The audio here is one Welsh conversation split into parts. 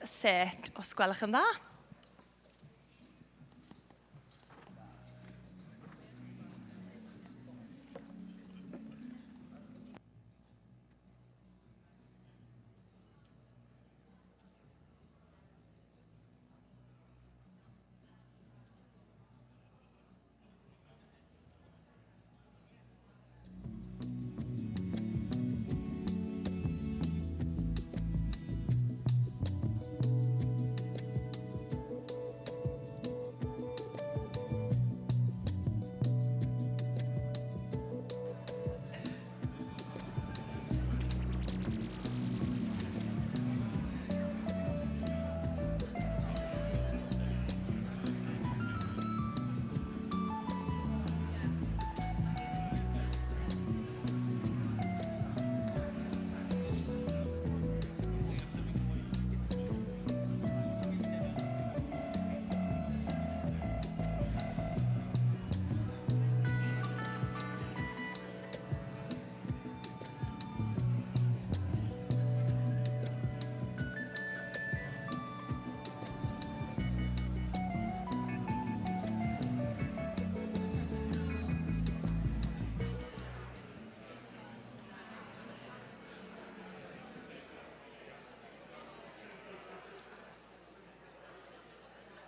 Set, os gwelwch yn dda.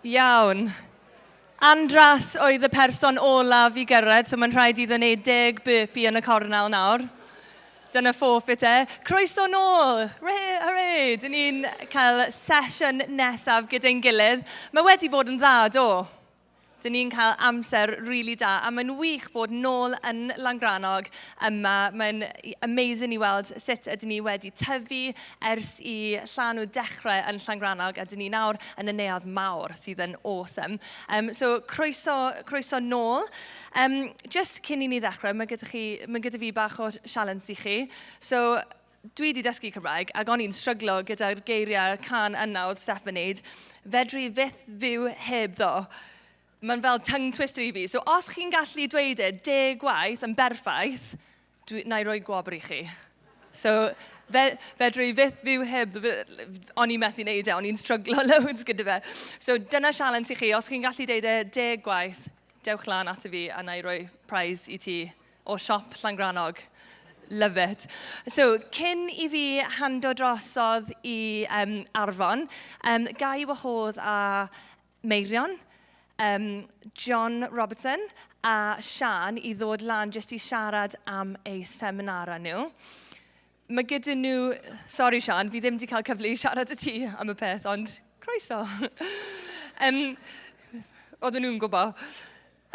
Iawn. Andras oedd y person olaf i gyrraedd, so mae'n rhaid iddo wneud deg burpee yn y cornel nawr. Dyna forfeit e. Croeso nôl! Hooray! Hooray! Dyn ni'n cael sesiwn nesaf gyda'n gilydd. Mae wedi bod yn dda, do? Dyn ni'n cael amser rili really da, a mae'n wych bod nôl yn Langrannog yma. Mae'n amazing i weld sut ydyn ni wedi tyfu ers i llanw dechrau yn Llangrannog, a dyn ni nawr yn y neuadd mawr, sydd yn awesome. Um, so, croeso, croeso nôl. Um, just cyn i ni ddechrau, mae gyda, chi, mae gyda fi bach o sialens i chi. So, dwi wedi dysgu Cymraeg ac o'n i'n stryglo gyda'r geiriau can yna oedd Steph yn neud. Fedru fyth fyw heb ddo. Mae'n fel tongue twister i fi. So os chi'n gallu dweud e deg gwaith yn berffaith, dwi, na i roi gwobr i chi. So fe, fedru fyth fyw heb, o'n i'n methu neud e, o'n i'n stryglo loads gyda fe. So dyna sialens i chi, os chi'n gallu deud e deg gwaith, dewch lan ato fi a na i roi prize i ti o siop Llangrannog. Love it. So, cyn i fi hando drosodd i um, Arfon, um, ga i wahodd a Meirion, um, John Robertson a Sian i ddod lan jyst i siarad am eu seminara nhw. Mae gyda nhw... Sori Sian, fi ddim wedi cael cyfle i siarad â ti am y peth, ond croeso. um, oedden nhw'n gwybod.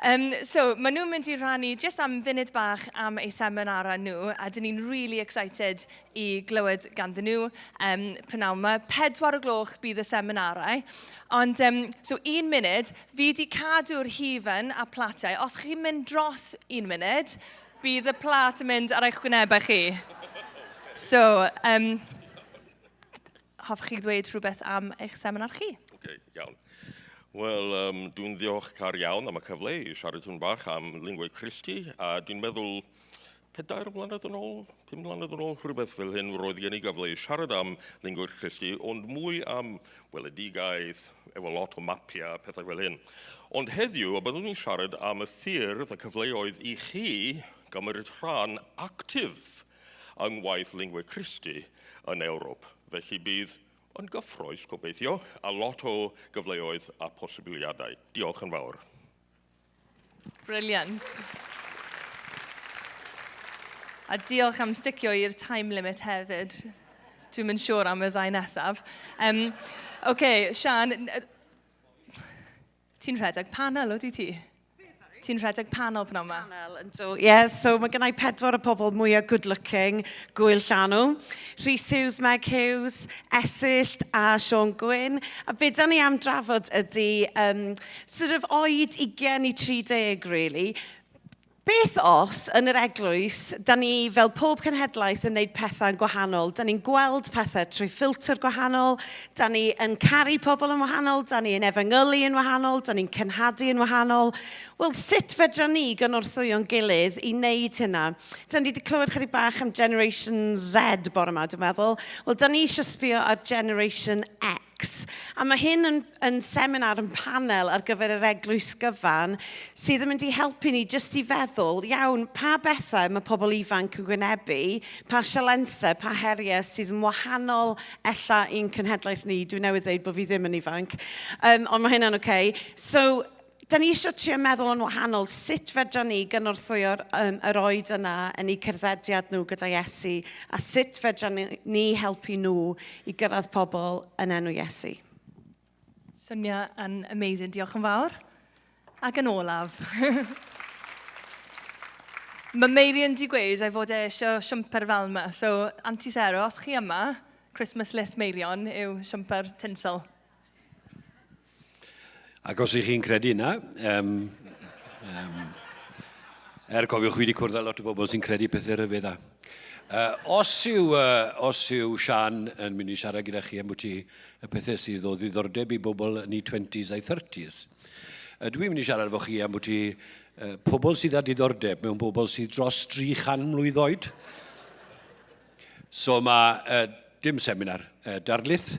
Um, so, maen nhw'n mynd i rannu jyst am funud bach am eu seminara nhw, a dyn ni'n really excited i glywed ganddyn nhw um, prynawn yma. 4 o gloch bydd y seminarau. Ond, um, so un munud, fi wedi cadw'r hufen a platiau. Os chi'n mynd dros un munud, Bydd y plât yn mynd ar eich gwynebau chi. So, um, hoffech chi ddweud rhywbeth am eich seminar chi? Oce, okay, iawn. Wel, um, dwi'n ddiolchgar iawn am y cyfle i siarad yn bach am Lingua Christi, a dwi'n meddwl pedair mlynedd yn ôl, pum mlynedd yn ôl, rhywbeth fel hyn, roedd gen i gyfle i siarad am Lingua Christi, ond mwy am weledigaeth, efo lot o mapiau a pethau fel hyn. Ond heddiw, y byddwn ni'n siarad am y ffyrdd y cyfleoedd i chi gymryd rhan actif yng ngwaith Lingua Christi yn Ewrop. Felly bydd yn gyffrous, gobeithio, a lot o gyfleoedd a posibiliadau. Diolch yn fawr. Brilliant. A diolch am sticio i'r time limit hefyd. Dwi'n mynd siŵr am y ddau nesaf. Um, OK, Sian, ti'n rhedeg panel, ydy ti? Ti'n rhedeg panel pan yma? Panel, yndw. Ie, yeah, so mae gennau pedwar o pobl mwyaf good looking Gwyl Llanw. Rhys Hughes, Meg Hughes, Esyllt a Siôn Gwyn. A be da ni am drafod ydy um, sort of oed 20 i 30, really. Beth os, yn yr eglwys, da ni fel pob cenhedlaeth yn neud pethau'n gwahanol, da ni'n gweld pethau trwy ffilter gwahanol, da ni yn caru pobl yn wahanol, da ni yn efengylu yn wahanol, da ni'n cenhadu yn wahanol. Wel, sut fedra ni gynorthwyo'n gilydd i wneud hynna? Da ni wedi clywed chydig bach am Generation Z bore yma, dwi'n meddwl. Wel, da ni eisiau sbio ar Generation X. A mae hyn yn, yn seminar, yn panel ar gyfer yr eglwys gyfan, sydd yn mynd i helpu ni jyst i feddwl, iawn, pa bethau mae pobl ifanc yn gwynebu, pa sialensau, pa heriau sydd yn wahanol ella i'n cenhedlaeth ni. Dwi newydd ddeud bod fi ddim yn ifanc, um, ond mae hynna'n oce. Okay. So, da ni eisiau trio meddwl yn wahanol sut fedra ni gynorthwyo'r um, yr oed yna yn eu cerddediad nhw gyda Iesu a sut fedra ni, ni helpu nhw i gyrraedd pobl yn enw Iesu. Swnio yn amazing, diolch yn fawr. Ac yn olaf, mae Meirion di gweud ei fod e eisiau siwmper fel yma. So, Auntie Sarah, os chi yma, Christmas list Meirion yw siwmper tinsel. Ac os ych chi'n credu yna, um, um, er cofiwch fi wedi cwrdd â lot o bobl sy'n credu pethau rhyfedd a. Uh, os, yw, uh, os yw Sian yn mynd i siarad gyda chi am bwyty y pethau sydd o ddiddordeb i bobl yn eu 20s a'i 30s, uh, dwi'n mynd i siarad efo chi am bwyty uh, pobl sydd â diddordeb mewn bobl sydd dros 300 mlwydd oed. So mae uh, dim seminar, uh, darlith,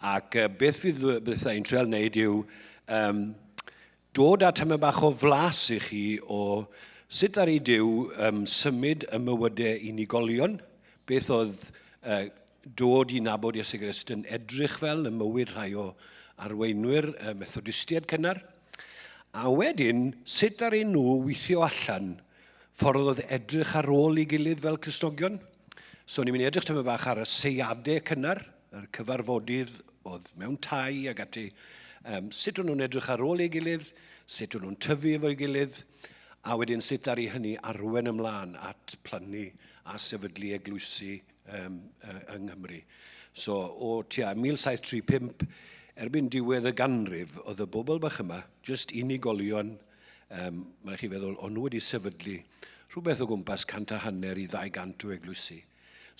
ac uh, beth fydd beth i'n trial wneud yw um, dod â tymed bach o flas i chi o sut ar ei Duw um, symud y mywydau unigolion, beth oedd uh, dod i nabod Iesu Grist yn edrych fel y mywyd rhai o arweinwyr uh, Methodistiaid cynnar, a wedyn sut ar ei nhw weithio allan ffordd oedd edrych ar ôl ei gilydd fel Cristnogion. So ni'n mynd i edrych tymed bach ar y seiadau cynnar, yr cyfarfodydd oedd mewn tai ac ati. Um, sut o'n nhw'n edrych ar ôl ei gilydd, sut o'n nhw'n tyfu efo'i gilydd, a wedyn sut ar ei hynny arwen ymlaen at plannu a sefydlu eglwysi um, yng Nghymru. So o tua 1735, erbyn diwedd y ganrif, oedd y bobl bach yma, jyst unigolion Um, mae'n chi feddwl, o'n nhw wedi sefydlu rhywbeth o gwmpas 150 i 200 o eglwysi.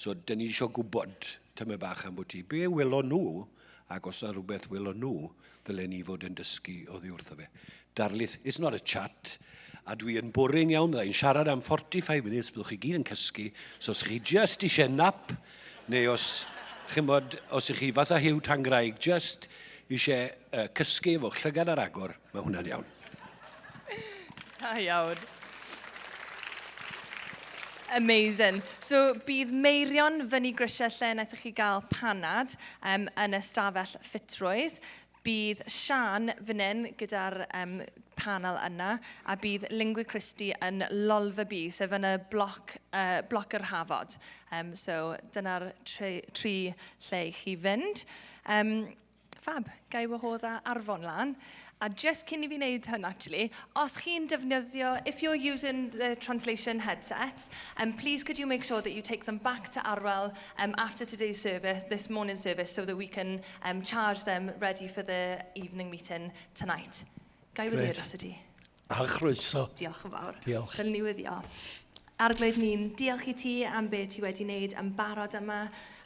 So, dyn ni eisiau gwybod tymed bach am bwyty. Be welon nhw, ac os yna rhywbeth welon nhw, ddylen ni fod yn dysgu oddi wrtho fe. Darlith, it's not a chat, a dwi yn boring iawn, bydda i'n siarad am 45 minutes, byddwch chi gyd yn cysgu, so os chi just eisiau nap, neu os, chymod, os ych chi fatha Huw Tangraig, just eisiau uh, cysgu efo'ch llygad ar agor, Mae hwnna'n iawn. Da iawn. Amazing. So bydd Meirion fyny grisiau lle wnaethoch chi gael panad um, yn y stafell ffitrwydd. Bydd Sian fan hyn gyda'r um, panel yna a bydd Lingua Christi yn Lolfa B, sef yn y bloc, uh, bloc yr Hafod. Um, so dyna'r tri, tri lle i chi fynd. Um, Fab, ga i wahodd â Arfon lan. A just cyn i fi wneud hyn, actually, os chi'n defnyddio, if you're using the translation headsets, please could you make sure that you take them back to Arwel after today's service, this morning's service, so that we can charge them ready for the evening meeting tonight. Ga i weddio dros y di? A chroeso. Diolch yn fawr. Diolch. Fel ni weddio. Arglwydd ni'n diolch i ti am be ti wedi wneud yn barod yma,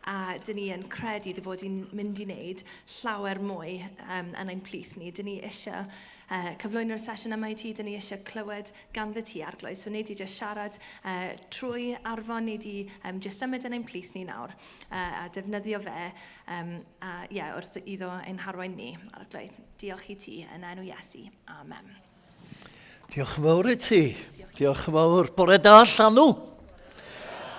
a dyn ni yn credu dy fod i'n mynd i wneud llawer mwy um, yn ein plith ni. Dyn ni eisiau uh, cyflwyno'r sesiwn yma i ti, dyn ni eisiau clywed ganddo ti, Arglwydd. So wneud i jyst siarad uh, trwy Arfon, wneud i um, jyst symud yn ein plith ni nawr uh, a defnyddio fe um, a, yeah, wrth iddo ein harwain ni, Arglwydd. Diolch i ti yn enw Iesu. Amen. Diolch yn fawr i ti. Diolch yn fawr. Bore da, Llanw.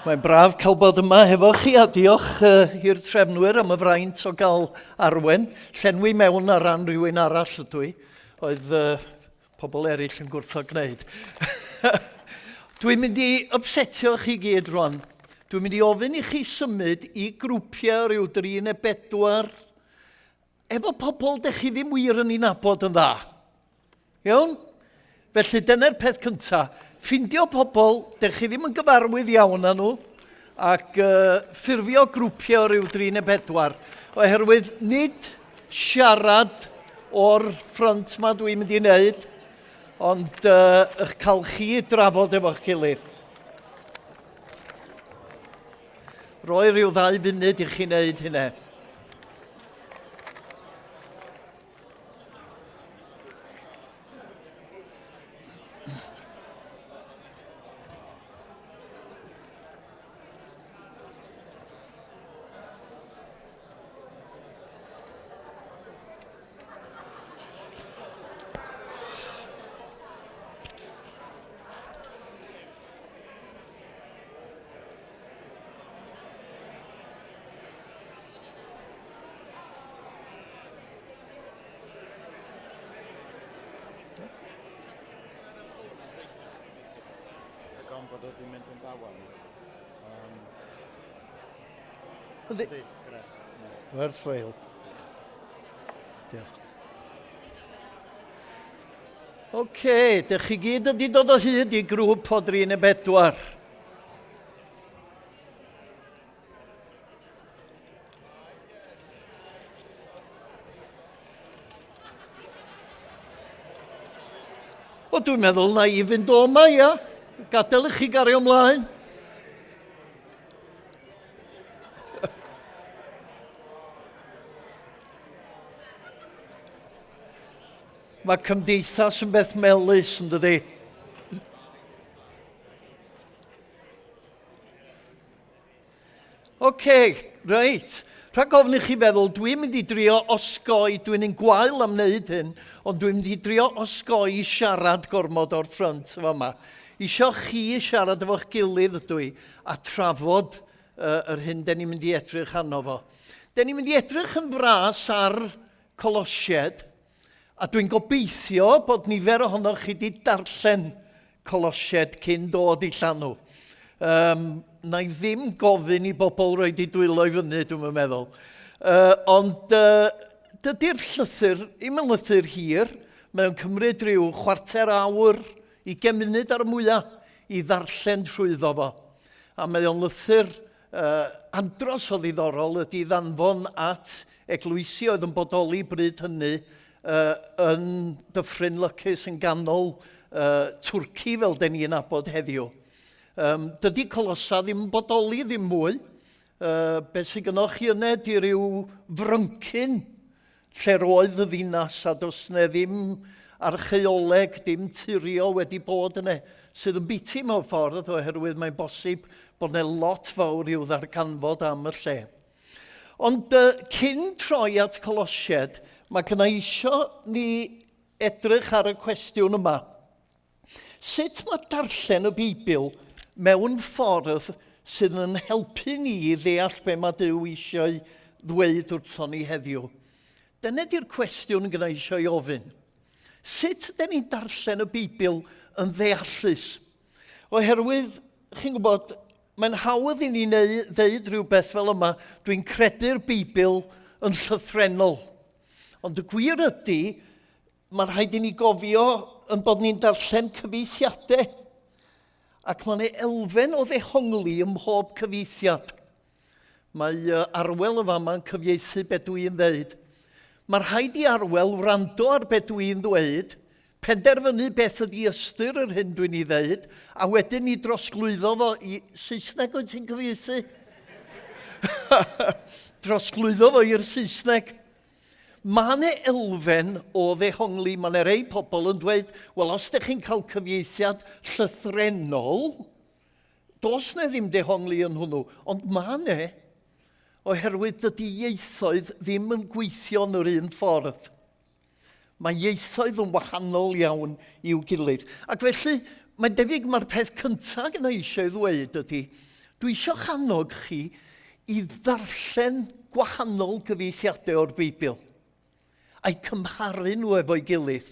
Mae'n braf cael bod yma hefo chi a diolch uh, i'r trefnwyr am y fraint o gael arwen. Llenwi mewn ar ran rhywun arall ydw i. Oedd uh, pobl eraill yn gwrthod gwneud. Dwi'n mynd i upsetio chi gyd rwan. Dwi'n mynd i ofyn i chi symud i grwpiau rhyw dri neu bedwar efo pobl dych chi ddim wir yn ei nabod yn dda. Iawn? Felly dyna'r peth cyntaf. Ffindio pobl dych chi ddim yn gyfarwydd iawn â nhw ac uh, ffurfio grwpiau o ryw dri neu bedwar. Oherwydd nid siarad o'r ffrynt ma dwi'n mynd i wneud, ond uh, eich cael chi drafod efo'ch gilydd. Roi rhyw ddau funud i chi wneud hynna. bod o wedi mynd yn dawel. Yndi. Yndi, gret. Werth chweil. Diolch. Oce, okay, dych chi gyd wedi dod o hyd i grŵp o 3 neu 4. O, dwi'n meddwl na i fynd o yma, ia. Gadael i chi gario ymlaen. Mae cymdeithas yn beth melus, yn dydi? Oce, reit. Rhag ofn i chi feddwl, dwi'n mynd i drio osgoi, dwi'n un gwael am wneud hyn, ond dwi'n mynd i drio osgoi siarad gormod o'r ffrynt yma. yma. Isio chi siarad efo'ch gilydd ydw i, a trafod uh, yr hyn den ni'n mynd i edrych arno fo. Den ni'n mynd i edrych yn fras ar Colosied, A dwi'n gobeithio bod nifer ohonoch chi wedi darllen Colosied cyn dod i llanw. Um, na i ddim gofyn i bobl roed i dwylo i fyny, dwi'n meddwl. Uh, ond uh, dydy'r llythyr, ddim yn lythyr hir, mae'n cymryd rhyw chwarter awr, 20 munud ar y mwyaf, i ddarllen trwyddo fo. A mae o'n lythyr uh, andros o ddiddorol ydy ddanfon at eglwysi oedd yn bodoli bryd hynny uh, yn Dyffryn Lycus yn ganol uh, Twrci fel den ni'n abod heddiw. Um, dydy Colossa ddim yn bodoli ddim mwy. Uh, beth sydd gynnwch chi yna ydy rhyw fryncyn lle'r oedd y ddinas a does 'ne ddim archaeoleg, dim turio wedi bod yna, sydd yn biti mewn ffordd oherwydd mae'n bosib bod 'ne lot fawr i'w ddarganfod am y lle. Ond uh, cyn troi at Colosied, mae gyna isio ni edrych ar y cwestiwn yma. Sut mae darllen y Beibl mewn ffordd sydd yn helpu ni i ddeall be mae Duw eisiau ddweud wrthon ni heddiw? Dyna di'r cwestiwn gyda eisiau ei ofyn. Sut ydyn ni'n darllen y Beibl yn ddeallus? Oherwydd, chi'n gwybod, mae'n hawdd i ni neu ddeud rhywbeth fel yma, dwi'n credu'r Beibl yn llythrennol. Ond y gwir ydy, Mae'n rhaid i ni gofio yn bod ni'n darllen cyfieithiadau, ac mae'n ei elfen o ddehongli ym mhob cyfieithiad. Mae Arwel y fama yn cyfieithu be dwi'n ddeud. Mae rhaid i Arwel wrando ar be dwi'n ddweud, penderfynu beth ydy ystyr yr hyn dwi'n ei ddeud, a wedyn i drosglwyddo fo i Saesneg wyt ti'n cyfieithu? Drosglwyddo fo i'r Saesneg. Mae 'na elfen o ddehongli, mae 'na rei pobl yn dweud, wel os ydych chi'n cael cyfieithiad llythrennol, does 'na ddim dehongli yn hwnnw, ond mae 'na, oherwydd dydy ieithoedd ddim yn gweithio yn yr un ffordd. Mae ieithoedd yn wahanol iawn i'w gilydd. Ac felly, mae'n debyg mae'r peth cyntaf gyda eisiau ei ddweud ydy, dwi eisiau annog chi i ddarllen gwahanol gyfieithiadau o'r Beibl a'i cymharu nhw efo'i gilydd.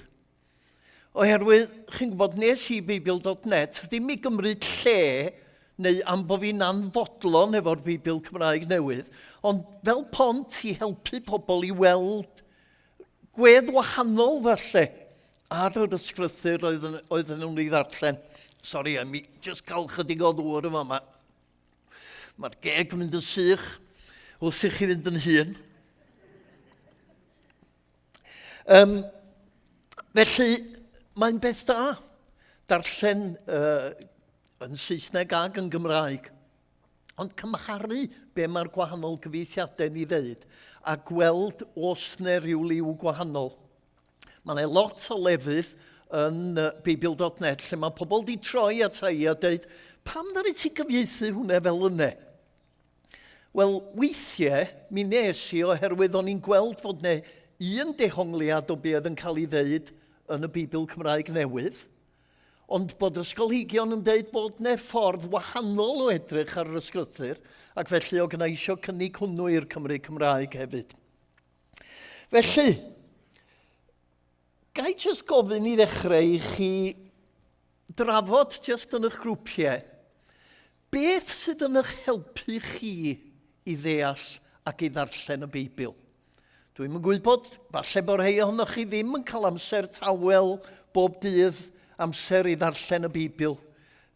Oherwydd, chi'n gwybod, nes i Beibl.net ddim i gymryd lle neu am bod fi'n anfodlon efo'r Beibl Cymraeg newydd, ond fel pont i helpu pobl i weld gwedd wahanol falle ar yr ysgrythur oedden, oedden nhw'n ei ddarllen. Sori, I'm just cael chydig o ddŵr yma. Mae'r ma geg yn mynd yn sych wrth i chi fynd yn hŷn. Um, felly, mae'n beth da darllen uh, yn Saesneg ac yn Gymraeg. Ond cymharu be mae'r gwahanol gyfieithiadau'n ei ddeud a gweld os 'ne rhyw liw gwahanol. Mae 'ne lot o lefydd yn Beibl.net lle mae pobl di troi ata i a deud, pam ddaru ti gyfieithu hwnna fel yne? Wel, weithiau, mi nes i oherwydd o'n i'n gweld fod 'ne un dehongliad o be oedd yn cael ei ddeud yn y Beibl Cymraeg Newydd, Ond bod ysgolheigion yn deud bod 'ne ffordd wahanol o edrych ar yr ysgrythur, ac felly o gynna isio cynnig hwnnw i'r Cymry Cymraeg hefyd. Felly, gai jyst gofyn i ddechrau i chi drafod jyst yn eich grwpiau. Beth sydd yn eich helpu chi i ddeall ac i ddarllen y Beibl? Dwi'm yn gwybod, falle bod rhai ohonoch chi ddim yn cael amser tawel bob dydd, amser i ddarllen y Beibl.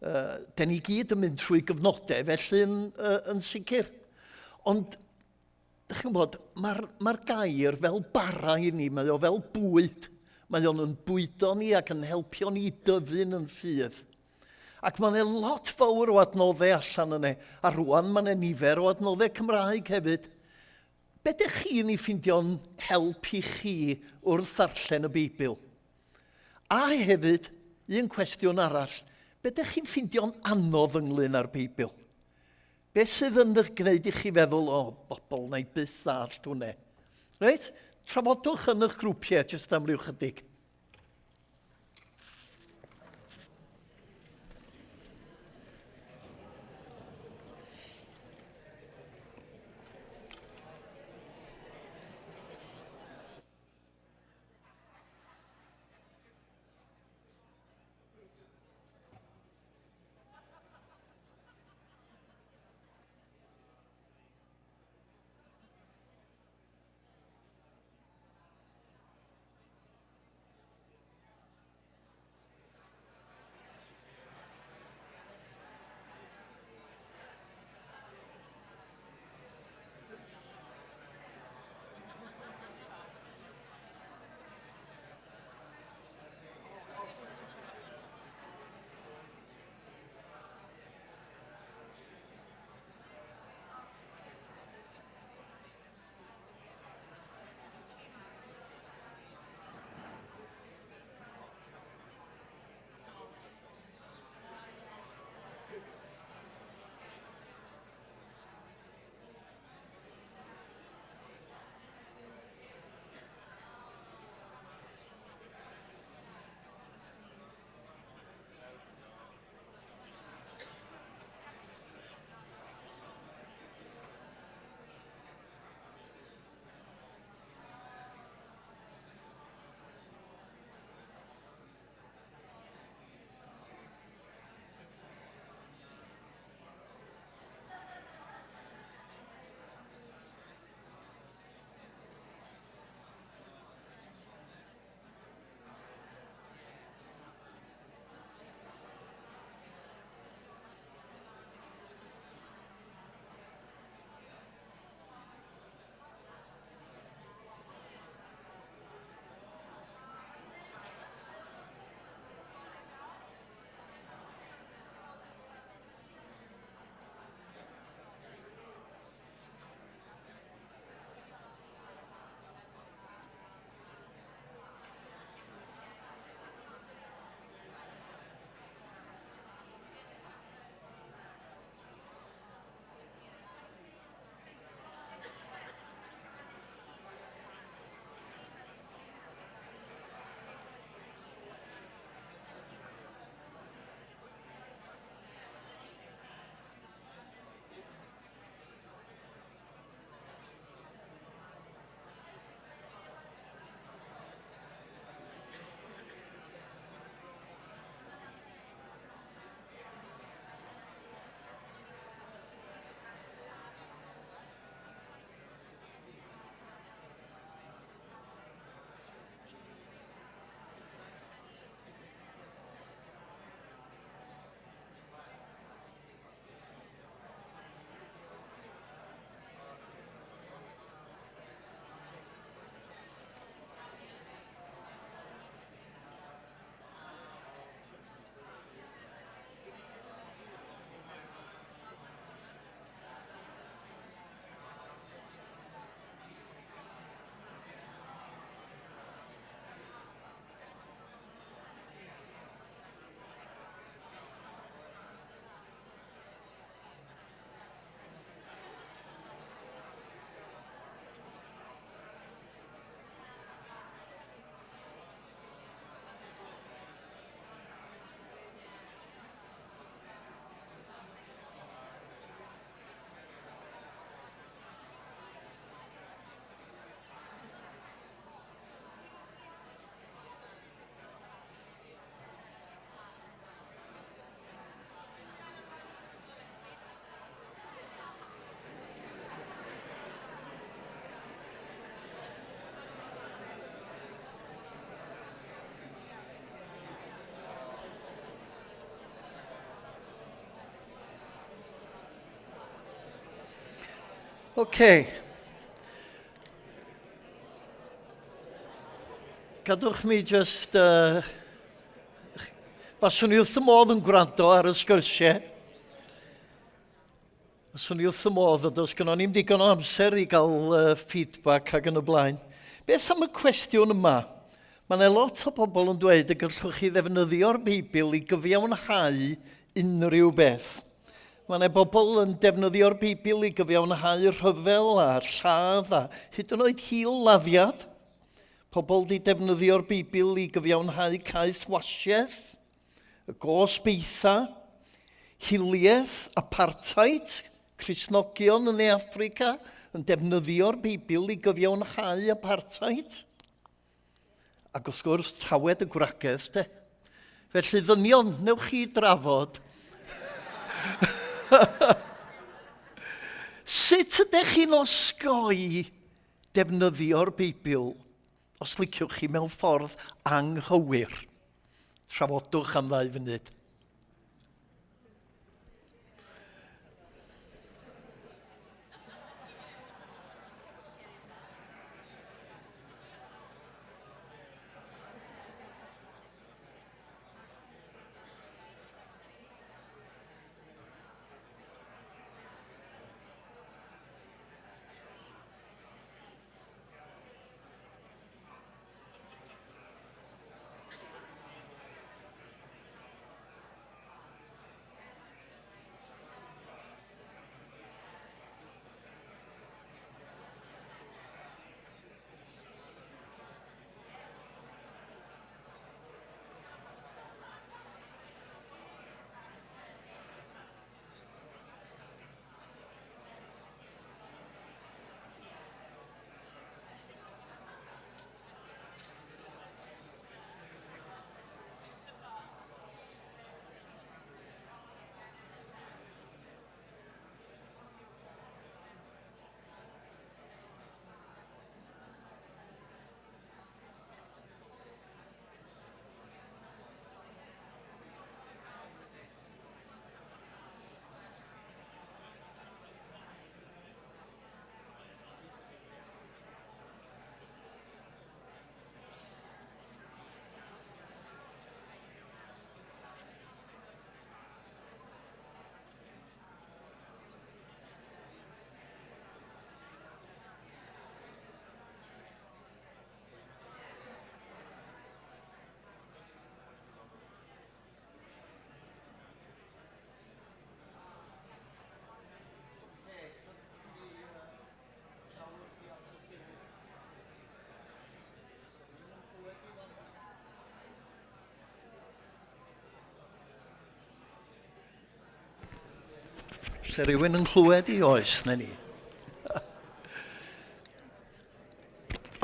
Uh, den ni gyd yn mynd trwy gyfnodau, felly yn, uh, yn sicr. Ond, dych chi'n gwybod, mae'r mae gair fel bara i ni, mae o fel bwyd. Mae o'n yn bwydo ni ac yn helpio ni i dyfu'n yn ffydd. Ac mae yna lot fawr o adnoddau allan yna, a rwan mae yna nifer o adnoddau Cymraeg hefyd. Be dych chi'n ei ffeindio'n help i chi wrth ddarllen y Beibl? A hefyd, un cwestiwn arall, be dych chi'n ffeindio'n anodd ynglyn â'r Beibl? Be sydd yn eich gwneud i chi feddwl, o, bobl, na i byth ddallt hwnna? Reit? Trafodwch yn eich grwpiau jyst am ryw chydig. Oce. Gadwch mi just... Uh, faswn i wrth y modd yn gwrando ar y sgyrsiau. Faswn i wrth y modd, ond does gynnon ni'm digon o amser i gael uh, feedback ac yn y blaen. Beth am y cwestiwn yma? Mae yna lot o bobl yn dweud y gallwch chi ddefnyddio'r Beibl i gyfiawnhau unrhyw beth. Mae yna bobl yn defnyddio'r Beibl i gyfiawnhau rhyfel a lladd a hyd yn oed hil-laddiad. Pobl di defnyddio'r Beibl i gyfiawnhau caeth wasiaeth, y gosb eitha, hiliaeth, apartheid, Cristnogion yn Ne Affrica yn defnyddio'r Beibl i gyfiawnhau apartheid. Ac wrth gwrs, tawed y gwragedd, de. Felly, ddynion, newch chi drafod. Sut ydych chi'n osgoi defnyddio'r Beibl os liciwch chi, mewn ffordd anghywir. Trafodwch am ddau funud. Se rhywun yn clywed i oes, neu ni.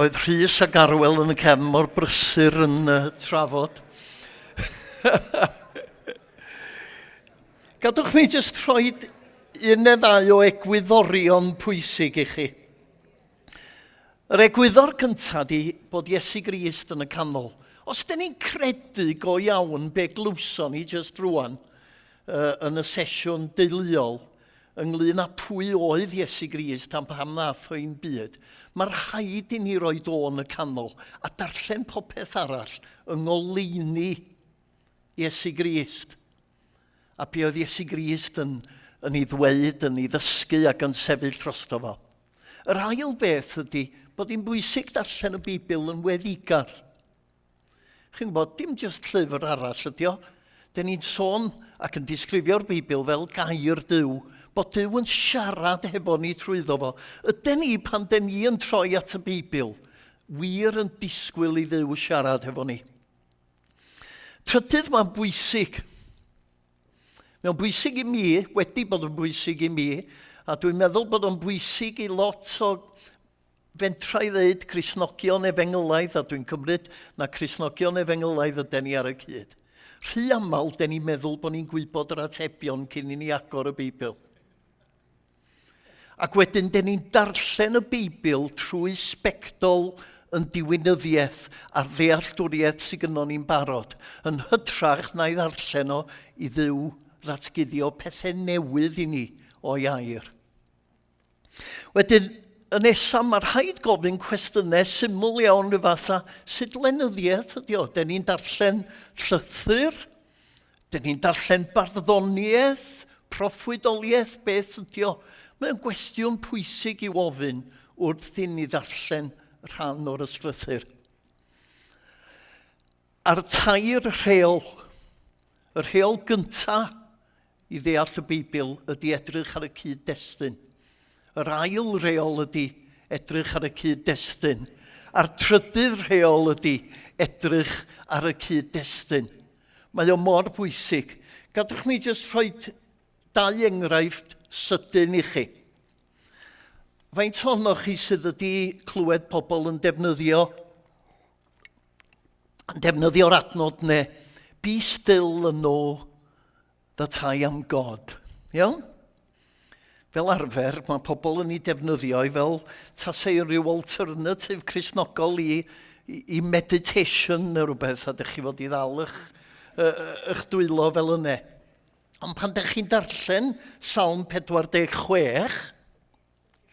Oedd Rhys ac Arwel yn y cefn mor brysur yn uh, trafod. Gadwch mi jyst rhoi un neu ddau o egwyddorion pwysig i chi. Yr egwyddor cyntaf di bod Iesu Grist yn y canol. Os dyn ni'n credu go iawn be glywson ni jyst rwan uh, yn y sesiwn deuluol, ynglyn â pwy oedd Iesu Grist a pam nath o i'n byd, mae rhaid i ni roi o yn y canol a darllen popeth arall yng ngoleuni Iesu Grist. A be oedd Iesu Grist yn, yn ei ddweud, yn ei ddysgu ac yn sefyll drosto fo. Yr ail beth ydy bod hi'n bwysig darllen y Beibl yn weddigar. Chi'n gwybod, dim jyst llyfr arall ydi o. Dyn ni'n sôn ac yn disgrifio'r Beibl fel gair Duw, bod Duw yn siarad hefo ni trwyddo fo. Yden ni, pan den ni yn troi at y Beibl, wir yn disgwyl i Dduw siarad hefo ni. Trydydd, mae'n bwysig. Mae'n bwysig i mi, wedi bod yn bwysig i mi, a dwi'n meddwl bod o'n bwysig i lot o Fentra i ddeud Cristnogion efengylaidd, a dwi'n cymryd na Cristnogion efengylaidd yden ni ar y cyd. Rhy aml, den ni'n meddwl bod ni'n gwybod yr atebion cyn i ni agor y Beibl. Ac wedyn, den ni'n darllen y Beibl trwy sbectol yn diwinyddiaeth a'r ddealltwriaeth sydd gynnon ni'n barod, yn hytrach na'i ddarllen o i Dduw ddatguddio pethau newydd i ni o'i air. Wedyn, y nesaf, mae rhaid gofyn cwestiynau syml iawn rhyw fath a sut lenyddiaeth ydi o? Den ni'n darllen llythyr? Den ni'n darllen barddoniaeth? Proffwydoliaeth? Beth ydi o? Mae'n gwestiwn pwysig i'w ofyn wrth i ni ddarllen rhan o'r ysgrythur. A'r tair rheol, y rheol gyntaf i ddeall y Beibl ydy edrych ar y cyd-destun. Yr ail reol ydy edrych ar y cyd-destun. A'r trydydd rheol ydy edrych ar y cyd-destun. Mae o mor bwysig. Gadwch mi jyst rhoi dau enghraifft sydyn i chi. Faint ohonoch chi sydd wedi clywed pobl yn defnyddio yn defnyddio'r adnod neu be still and know that I am God. Iawn? Fel arfer, mae pobl yn ei defnyddio i fel tasau rhyw alternative Cristnogol i, i, i meditation neu rhywbeth, a dych chi fod i ddal eich, eich dwylo fel yna. Ond pan dych chi'n darllen Salm 46,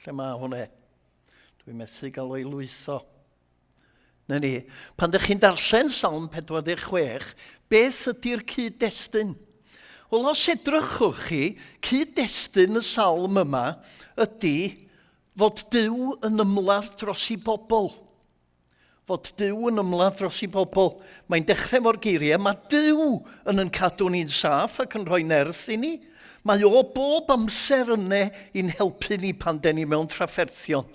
lle mae hwnna? Dwi'n methu gael o'i lwytho. Na ni. Pan dych chi'n darllen Salm 46, beth ydy'r cyd-destun? Wel, os edrychwch chi, cyd-destun y salm yma ydy fod Duw yn ymladd dros i bobl. Fod Duw yn ymladd dros i bobl. Mae'n dechrau efo'r geiriau, mae Duw yn yn cadw ni'n saff ac yn rhoi nerth i ni. Mae o bob amser yne i'n helpu ni pan den ni mewn trafferthion.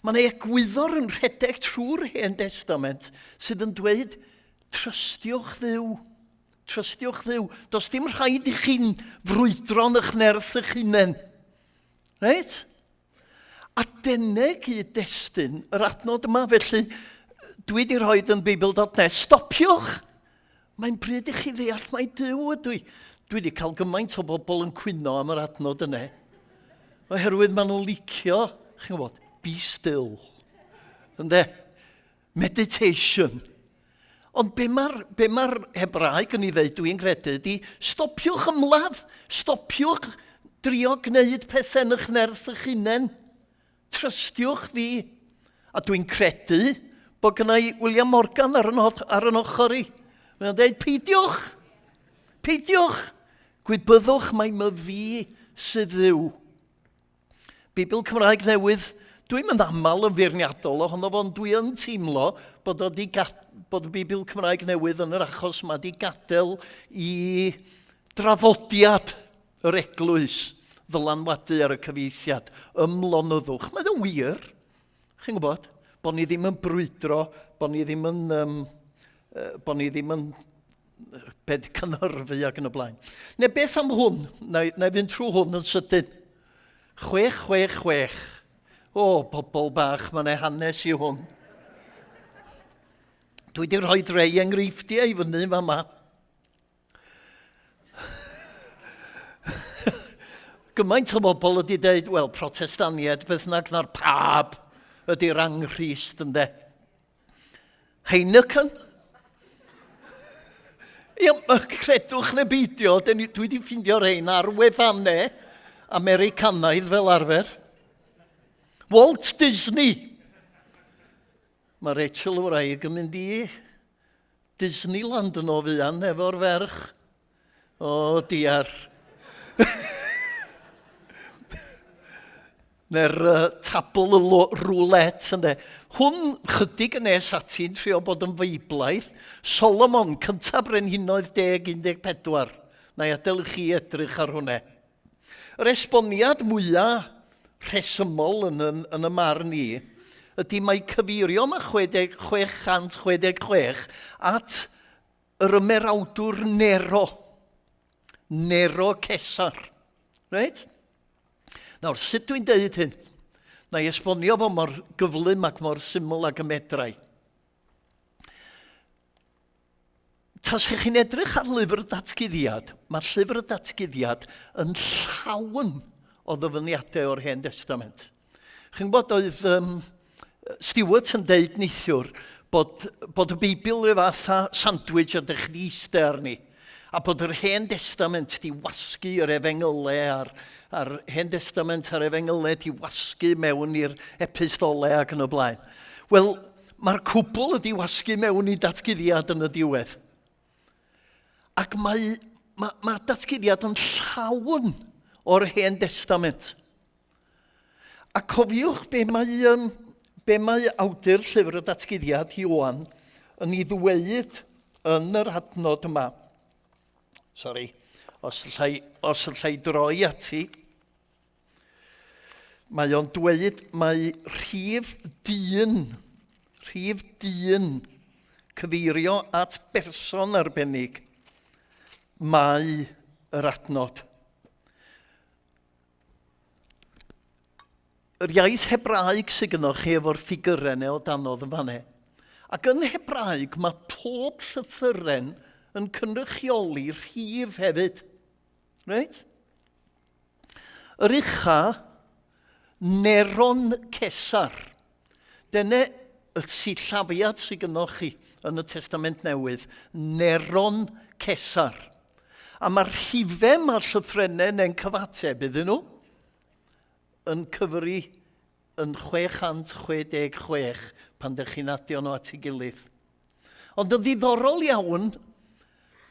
Mae yna egwyddor yn rhedeg trwy'r Hen Destament sydd yn dweud, trystiwch Dduw. Trystiwch Dduw. Does dim rhaid i chi'n frwydro yn eich nerth eich hunain. Reit? A dyna gyd-destun yr adnod yma. Felly, dwi wedi rhoi yn Beibl.net, stopiwch! Mae'n bryd i chi ddeall mai Duw ydw i. Dwi wedi cael gymaint o bobl yn cwyno am yr adnod yna. Oherwydd maen nhw'n licio, chi'n gwybod, be still. Ynde? Meditation. Ond be mae'r be ma Hebraeg yn ei ddeud, dwi'n credu, ydy stopiwch ymladd, stopiwch drio gwneud pethau yn eich nerth eich hunain. Trystiwch fi. A dwi'n credu bod gynna i William Morgan ar yn, ar yn ochr i. Mae'n dweud, peidiwch, peidiwch, gwybyddwch mai my fi sydd ddiw. Beibl Cymraeg Newydd, dwi'n mynd aml yn feirniadol ohono fo, ond dwi yn teimlo bod, o di bod y Beibl Cymraeg Newydd yn yr achos yma di gadael i draddodiad yr eglwys ddylanwadu ar y cyfieithiad ymlonyddwch. Mae o'n wir, chi'n gwybod, bod ni ddim yn brwydro, bod ni ddim yn, um, bod ni ddim yn bed cynhyrfu ac yn y blaen. Neu beth am hwn? Na, na i fynd trwy hwn yn sydyn. 6, 6, 6. O, pobl bach, mae'n ei hanes i hwn. Dwi wedi rhoi rei enghreifftiau i fyny fama. Gymaint o bobl ydy dweud, wel, protestaniaid, beth bynnag na'r pab ydy'r anghrist, ynde. Heineken? Ia, credwch neu beidio, dwi wedi ffindio rhain ar wefannau Americanaidd fel arfer. Walt Disney. Mae Rachel y wraig yn mynd i Disneyland yn o fuan efo'r ferch. O, diar. Neu'r uh, tabl y roulette, ynddo. Hwn chydig yn nes ati'n trio bod yn feiblaidd. Solomon, cyntaf brenhinoedd 10, 14. Na i adael i chi edrych ar hwnna. Yr esboniad mwyaf rhesymol yn, yn, yn y marn i ydy mae cyfeirio mae 60, 666 at yr ymerawdwr Nero. Nero Cesar. Reit? Nawr, sut dwi'n deud hyn? Na i esbonio fo mor gyflym ac mor syml ag y medrai. Tasech chi'n edrych ar lyfr y datguddiad, mae llyfr y datguddiad yn llawn o ddyfyniadau o'r Hen Destament. Chi'n gwybod, oedd um, Stewart yn deud neithiwr bod, bod y Beibl rhyw fath a sandwich a dych chi'n eistedd arni. A bod yr Hen Destament di wasgu yr efengyle a'r, a'r Hen Destament a'r efengyle di wasgu mewn i'r epistole ac yn y blaen. Wel, mae'r cwbl ydi wasgu mewn i datguddiad yn y diwedd. Ac mae, mae, mae datguddiad yn llawn o'r Hen Destament. A cofiwch be mae, um, be mae awdur llyfr y datguddiad, Ioan, yn ei ddweud yn yr adnod yma. Sorry, os allai, os allai droi ati. Mae o'n dweud mae rhif dyn, rhif dyn, cyfeirio at berson arbennig, mae yr adnod. Yr iaith Hebraeg sydd gynnwch chi efo'r ffigurau neu o danodd yn fanne. Ac yn Hebraeg mae pob llythyren yn cynrychioli rhif hefyd. Reit? Yr ucha, Neron Cesar. Dyna y sillafiad sydd gynnwch chi yn y Testament Newydd, Neron Cesar. A mae'r rhifau mae'r llythrennau neu'n cyfateb iddyn nhw yn cyfri yn 666 pan ydych chi'n adio nhw at ei gilydd. Ond yn ddiddorol iawn,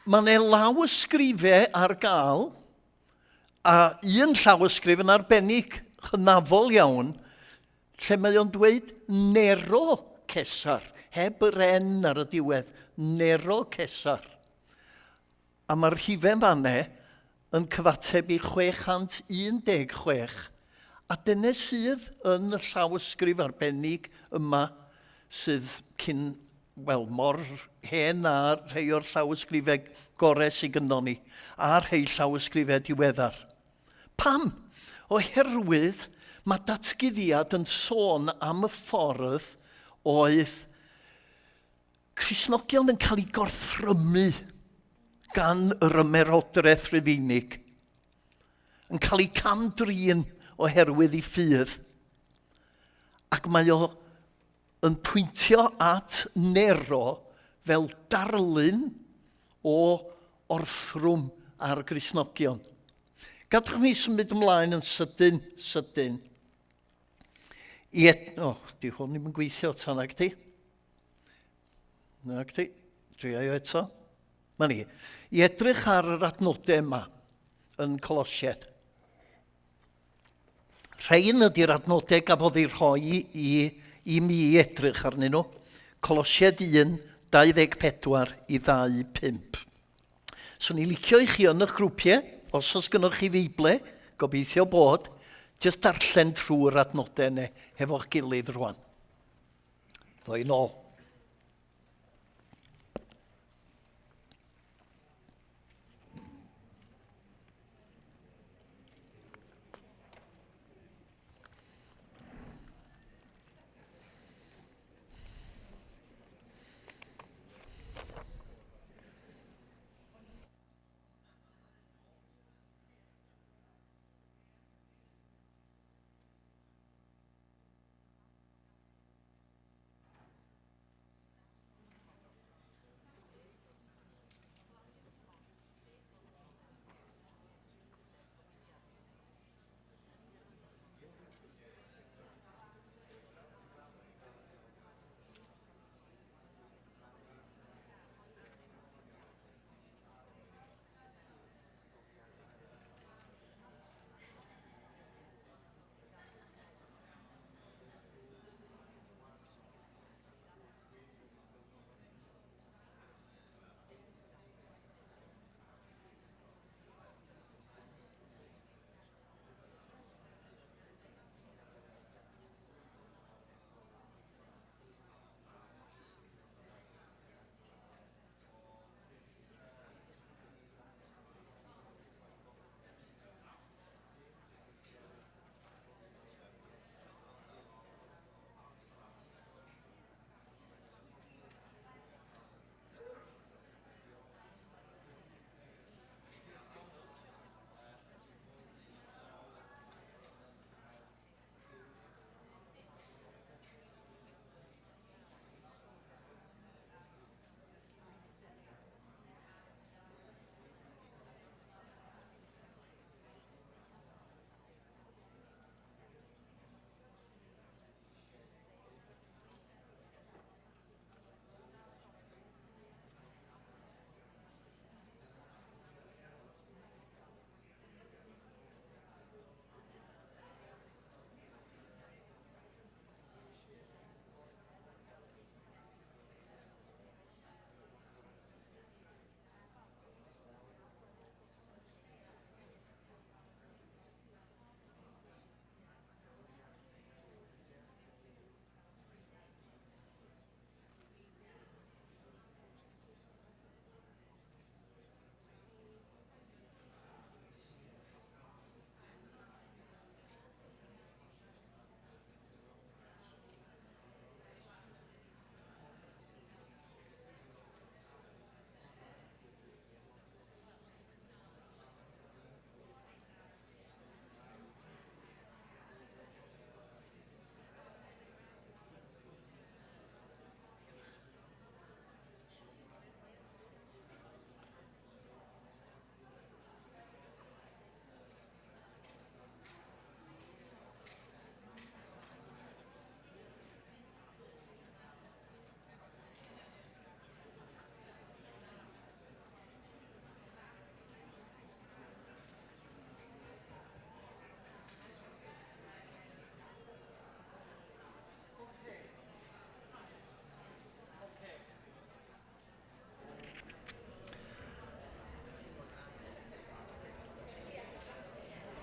mae yna law ysgrifau ar gael, a un llaw ysgrif yn arbennig hynafol iawn, lle mae o'n dweud Nero Cesar, heb yr N ar y diwedd, Nero Cesar. A mae'r rhifau fanne yn cyfateb i 616, a dyna sydd yn y llawysgrif arbennig yma sydd cyn, wel, mor hen â rhai o'r llawysgrifau gorau sydd gynnon ni, a rhai llawysgrifau diweddar. Pam? Oherwydd mae datguddiad yn sôn am y ffordd oedd Cristnogion yn cael eu gorthrymu gan yr ymerodraeth Rufeinig, yn cael eu cam-drin oherwydd ei ffydd. Ac mae o yn pwyntio at Nero fel darlun o orthrwm ar Gristnogion. Gadwch mi symud ymlaen yn sydyn, sydyn. I et... O, oh, di hwn ddim yn gweithio tan ag ti. Nag ti. Dria i eto. Mae ni. I edrych ar yr adnodau yma yn Colosied. Rhain ydy'r adnodau gafodd eu rhoi i, i mi edrych arnyn nhw. Colosied 1, 24 i 25. Swn i'n licio i chi yn eich grwpiau, os oes gynnwch chi Feible, gobeithio bod, jyst darllen trwy'r adnodau yna hefo'ch gilydd rwan. Ddoi nôl.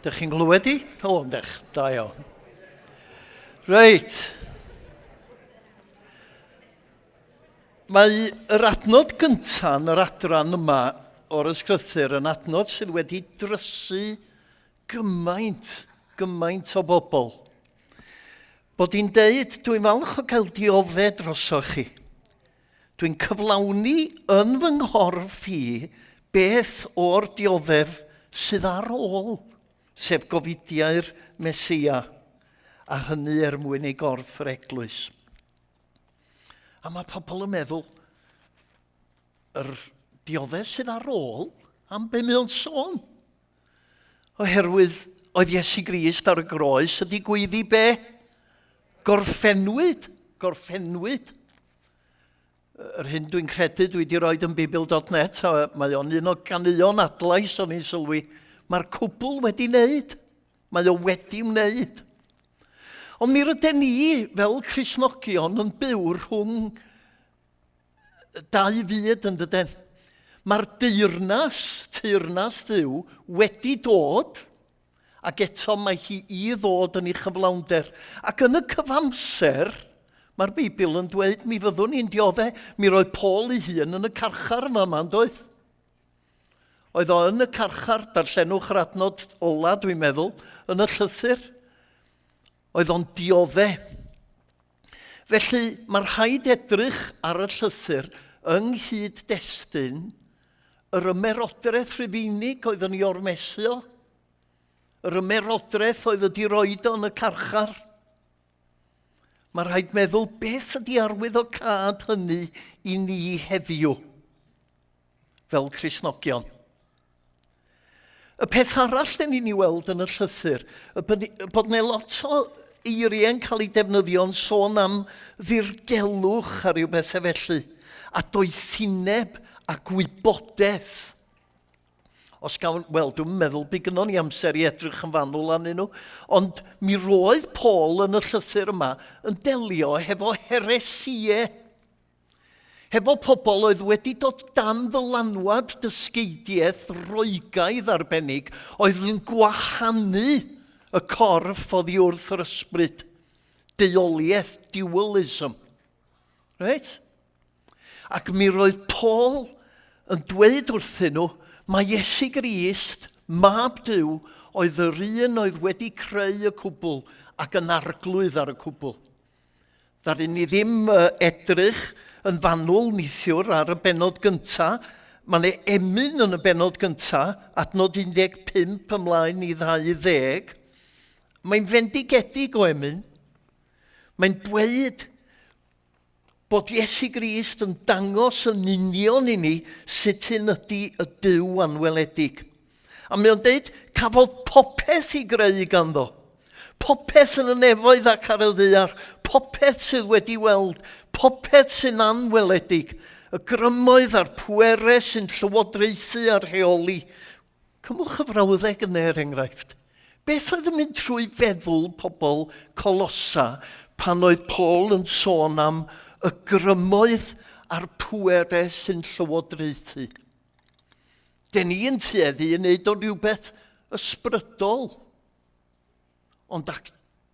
Dych chi'n glywed i? O, yndych. Da iawn. Reit. Mae yr adnod gyntaf yn yr adran yma o'r ysgrythur yn adnod sydd wedi drysu gymaint, gymaint o bobl. Bod hi'n deud, dwi'n falch o gael diodde drosoch chi. Dwi'n cyflawni yn fy nghorff i beth o'r dioddef sydd ar ôl, sef gofidiau'r Meseia, a hynny er mwyn ei gorff yr eglwys. A mae pobl yn meddwl, yr dioddef sydd ar ôl, am be mae o'n sôn? Oherwydd oedd Iesu Grist ar y groes ydi gweiddi be? Gorffennwyd, gorffennwyd. Yr hyn dwi'n credu dwi wedi rhoi yn Beibl.net, a mae o'n un o ganeuon adlais o'n i'n sylwi, mae'r cwbl wedi wneud. Mae o wedi wneud. Ond mi rydyn ni fel Cristnogion yn byw rhwng dau fyd yn dydyn. Mae'r deyrnas, teyrnas Dduw, wedi dod, ac eto mae hi i ddod yn ei chyflawnder. Ac yn y cyfamser, mae'r Beibl yn dweud mi fyddwn ni'n diodde. Mi roedd Paul ei hun yn y carchar yma, yma, yn doedd? Oedd o yn y carchar, darllenwch yr adnod ola, dwi'n meddwl, yn y llythyr. Oedd o'n diodde. Felly, mae rhaid edrych ar y llythyr yng nghyd-destun yr ymerodraeth Rufeinig oedd yn ei ormesu o, yr ymerodraeth oedd wedi roed o yn y carchar. Mae rhaid meddwl beth ydy arwyddocâd hynny i ni heddiw fel Cristnogion. Y peth arall dyn ni'n ei weld yn y llythyr, y bod yna lot o eiriau'n cael eu defnyddio yn sôn am ddirgelwch a rhyw bethau felly, a doethineb a gwybodaeth. Os gawn, wel, dwi'n meddwl bu gynnon ni amser i edrych yn fanwl arnyn nhw, ond mi roedd Paul yn y llythyr yma yn delio hefo heresie. Hefo pobl oedd wedi dod dan ddylanwad dysgeidiaeth Roegaidd arbennig oedd yn gwahanu y corff oddi wrth yr ysbryd. Deuoliaeth, dualism. Reit? Ac mi roedd Paul yn dweud wrthyn nhw, mae Iesu Grist, mab Duw, oedd yr un oedd wedi creu y cwbl ac yn arglwydd ar y cwbl. Ddaru ni ddim edrych yn fanwl neithiwr ar y bennod gynta. Mae yna emyn yn y bennod gynta, adnod 15 ymlaen i 20. Mae'n fendigedig o emyn. Mae'n dweud bod Iesu Grist yn dangos yn union i ni sut un ydy y Duw anweledig. A mae o'n deud, cafodd popeth i greu ganddo. Popeth yn y nefoedd ac ar y ddaear, popeth sydd wedi weld, popeth sy'n anweledig, y grymoedd a'r pwerau sy'n llywodraethu a rheoli. Cymwch y frawddeg yna er enghraifft. Beth oedd yn mynd trwy feddwl pobl Colossa pan oedd Paul yn sôn am y grymoedd a'r pwerau sy'n llywodraethu? Den ni yn tueddu i wneud o'n rhywbeth ysbrydol. Ond ac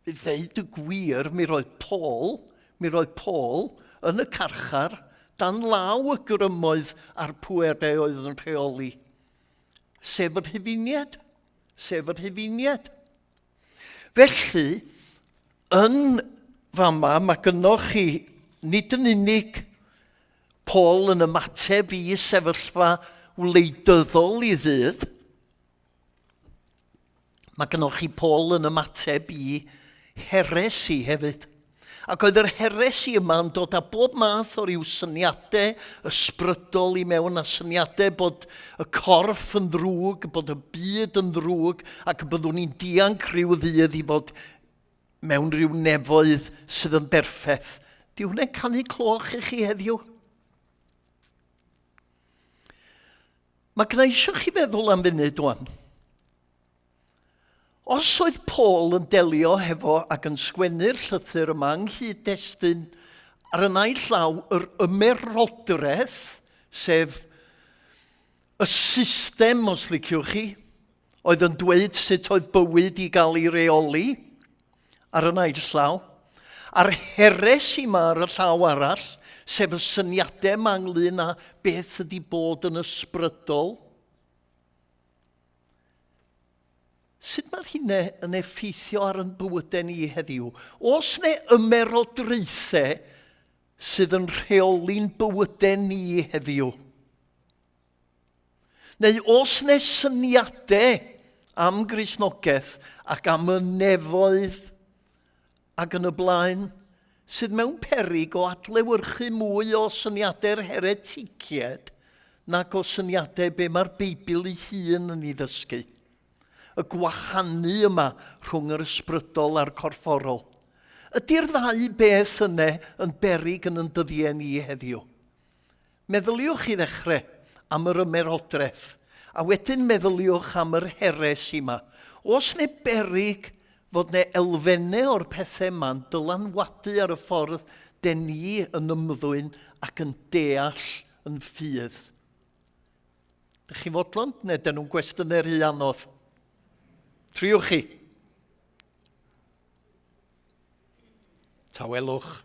i ddeud y gwir, mi roedd Paul, mi roedd Paul yn y carchar dan law y grymoedd a'r pwerau oedd yn rheoli. Sef yr Rhufeiniaid. Sef yr Rhufeiniaid. Felly, yn fama, mae gynnoch chi nid yn unig Paul yn ymateb i sefyllfa wleidyddol i ddydd. Mae gennych chi Paul yn ymateb i heresi hefyd. Ac oedd yr heresi yma yn dod â bob math o ryw syniadau ysbrydol i mewn a syniadau bod y corff yn ddrwg, bod y byd yn ddrwg ac y byddwn ni'n dianc rhyw ddydd i fod mewn rhyw nefoedd sydd yn berffaith. Di hwnna'n canu cloch i chi heddiw? Mae gynna eisiau chi feddwl am funud wan. Os oedd Paul yn delio hefo ac yn sgwennu'r llythyr yma yng nghyd-destun ar y naill law yr ymerodraeth, sef y system, os liciwch chi, oedd yn dweud sut oedd bywyd i gael ei reoli ar y naill llaw, a'r heresi yma ar y llaw arall, sef y syniadau yma ynglyn â beth ydy bod yn ysbrydol. Sut mae'r hynne yn effeithio ar yn bywydau ni heddiw? Oes 'ne ymerodraethau sydd yn rheoli'n bywydau ni heddiw? Neu oes 'ne syniadau am Gristnogaeth ac am y nefoedd ac yn y blaen sydd mewn peryg o adlewyrchu mwy o syniadau'r hereticiaid nag o syniadau be mae'r Beibl ei hun yn ei ddysgu? Y gwahanu yma rhwng yr ysbrydol a'r corfforol. Ydy'r ddau beth yne yn beryg yn yn dyddiau ni heddiw? Meddyliwch i ddechrau am yr ymerodraeth, a wedyn meddyliwch am yr heresi 'ma. Oes 'ne beryg fod 'ne elfennau o'r pethau 'ma'n dylanwadu ar y ffordd den ni yn ymddwyn ac yn deall yn ffydd? Dych chi'n fodlon? Neu dyn nhw'n gwestiynau rhy anodd? Triwch chi. Tawelwch.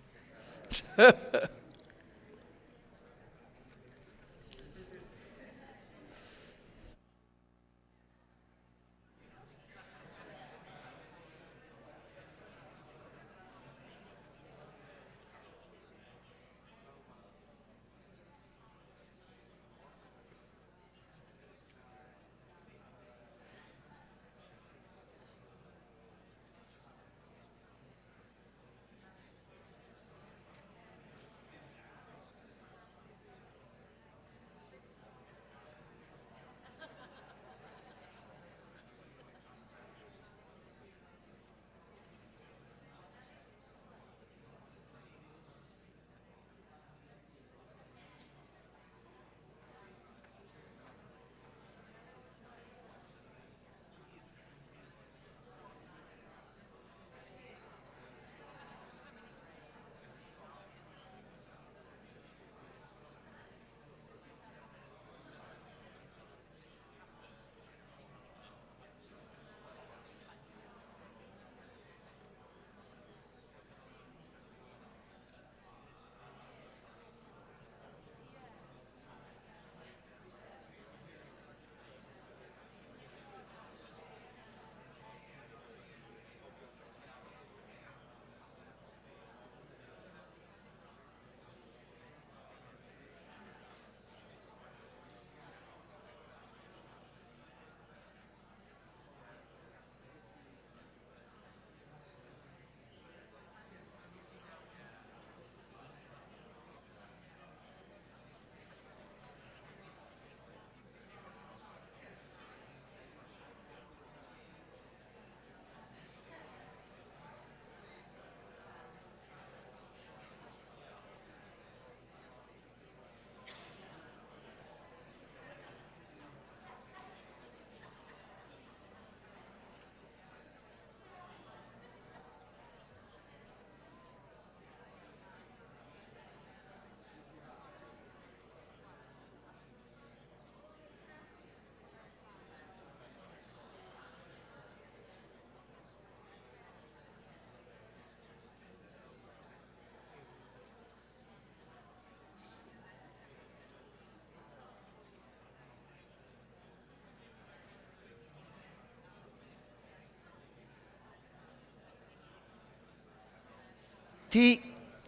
Di,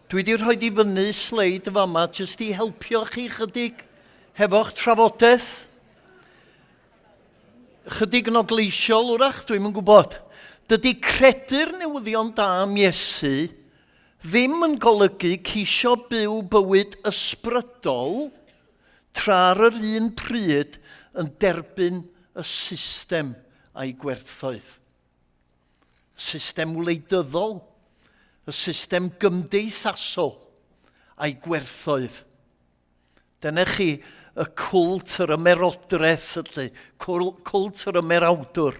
dwi wedi rhoi i fyny sleid yn fama jyst i helpio chi chydig hefo'ch trafodaeth. Chydig yn ogleisiol wrach, dwi'm yn gwybod. Dydy credu'r newyddion da am Iesu ddim yn golygu ceisio byw bywyd ysbrydol tra ar yr un pryd yn derbyn y system a'i gwerthoedd. system wleidyddol, y system gymdeithasol a'i gwerthoedd. Dyna chi y cwlt yr ymerodraeth, felly, cwlt yr ymerawdwr.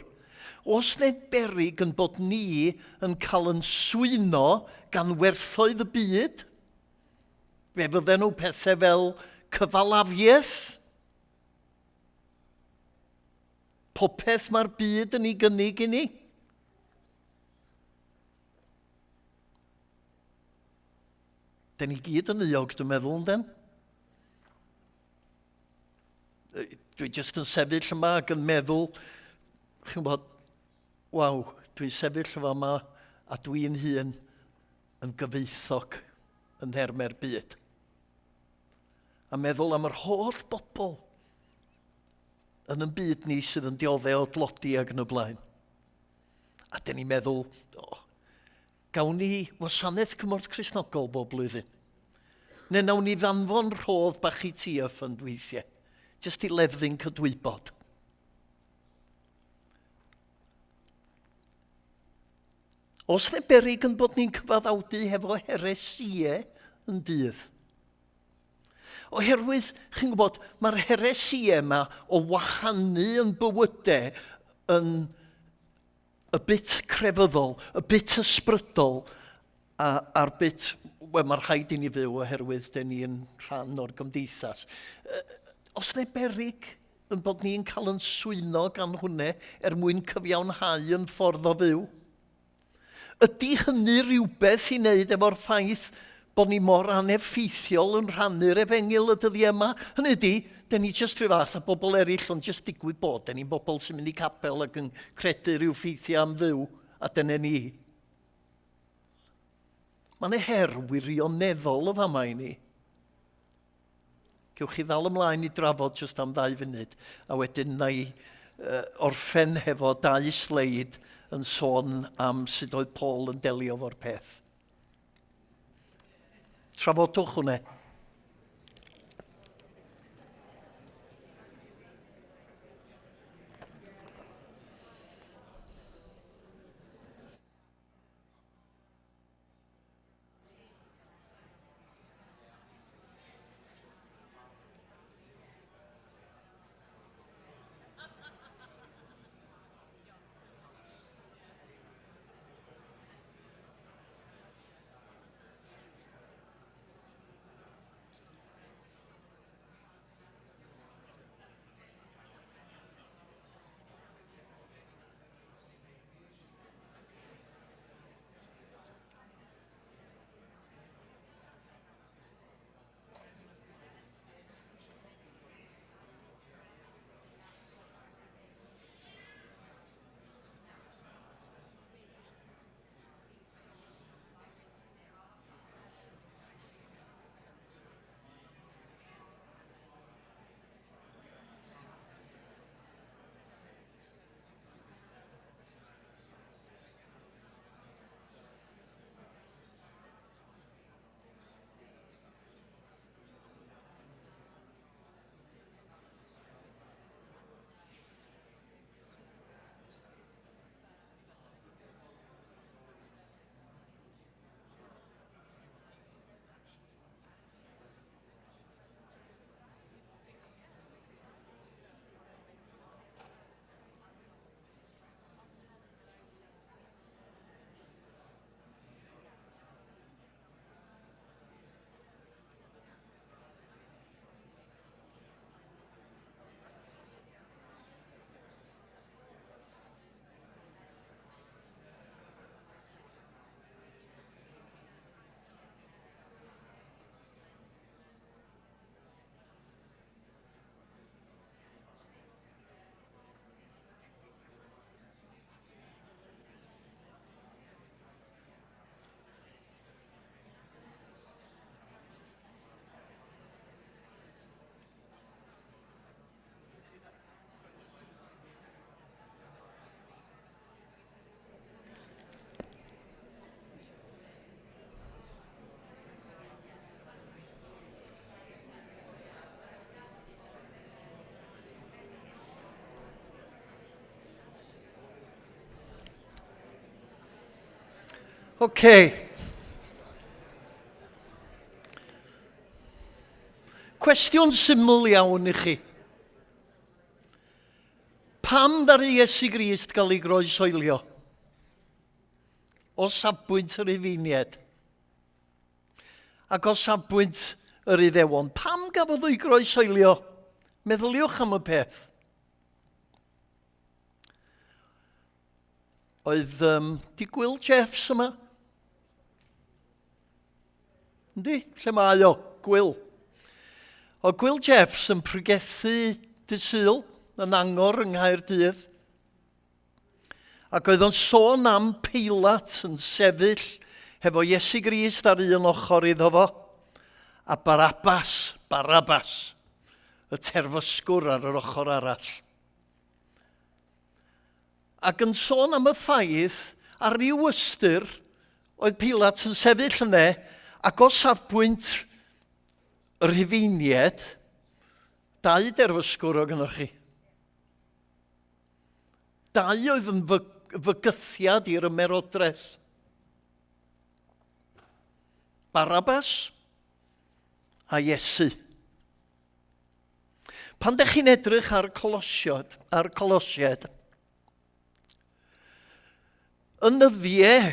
Os nid berig yn bod ni yn cael yn swyno gan werthoedd y byd, fe fydden nhw pethau fel cyfalafiaeth, Popeth mae'r byd yn ei gynnig i ni? Den ni gyd yn euog, dwi'n meddwl, ynden? Dwi jyst yn sefyll yma ac yn meddwl, chi'n gwybod, waw, dwi'n sefyll yma yma a dwi'n hun yn gyfoethog yn nhermau'r byd. A meddwl am yr holl bobl yn yn byd ni sydd yn dioddef o dlodi ac yn y blaen. A dyn ni'n meddwl, oh, gawn ni wasanaeth cymorth Cristnogol bob blwyddyn. Neu nawn ni ddanfon rhodd bach i ti y ffynd weithiau, jyst i leddfu'n cydwybod. Os dde berig yn bod ni'n cyfaddawdu hefo heresie yn dydd. Oherwydd, chi'n gwybod, mae'r heresie yma o wahanu yn bywydau yn y bit crefyddol, y bit ysbrydol, a, a'r bit, wel, mae rhaid i ni fyw oherwydd dyn ni'n rhan o'r gymdeithas. Os ne berig yn bod ni'n cael yn swyno gan hwnne er mwyn cyfiawnhau yn ffordd o fyw? Ydy hynny rhywbeth i wneud efo'r ffaith bod ni mor aneffeithiol yn rhannu'r efengyl y dyddiau yma? Hynny ydy, den ni jyst rhyw fath â bobl eraill, ond jyst digwydd bod, den ni'n bobl sy'n mynd i capel ac yn credu rhyw ffeithiau am Dduw, a dyna ni. Mae yna her wirioneddol y fama i ni. Gewch chi ddal ymlaen i drafod jyst am ddau funud, a wedyn na i uh, orffen hefo dau sleid yn sôn am sut oedd Paul yn delio fo'r peth. Trafodwch hwnna. Oce. Cwestiwn syml iawn i chi. Pam ddaru Iesu Grist gael ei groeshoelio? O safbwynt yr Rufeiniaid. Ac o safbwynt yr Iddewon, pam gafodd o'i groeshoelio? Meddyliwch am y peth. Oedd, um, di Gwil Jeffs yma? Yndi, lle mae o? Gwil. O Gwil Jeffs yn pregethu dy Sul yn Angor yng Nghaerdydd. Ac oedd o'n sôn am Peilat yn sefyll hefo Iesu Grist ar un ochr iddo fo, a Barabbas, Barabbas, y terfysgwr ar yr ochr arall. Ac yn sôn am y ffaith, ar ryw ystyr, oedd Peilat yn sefyll yne, ac o safbwynt y Rhufeiniaid, dau derfysgwr o gynnwch chi. Dau oedd yn fygythiad i'r ymerodraeth. Barabbas a Iesu. Pan dych chi'n edrych ar Colosiad, ar Colosiad, yn nyddiau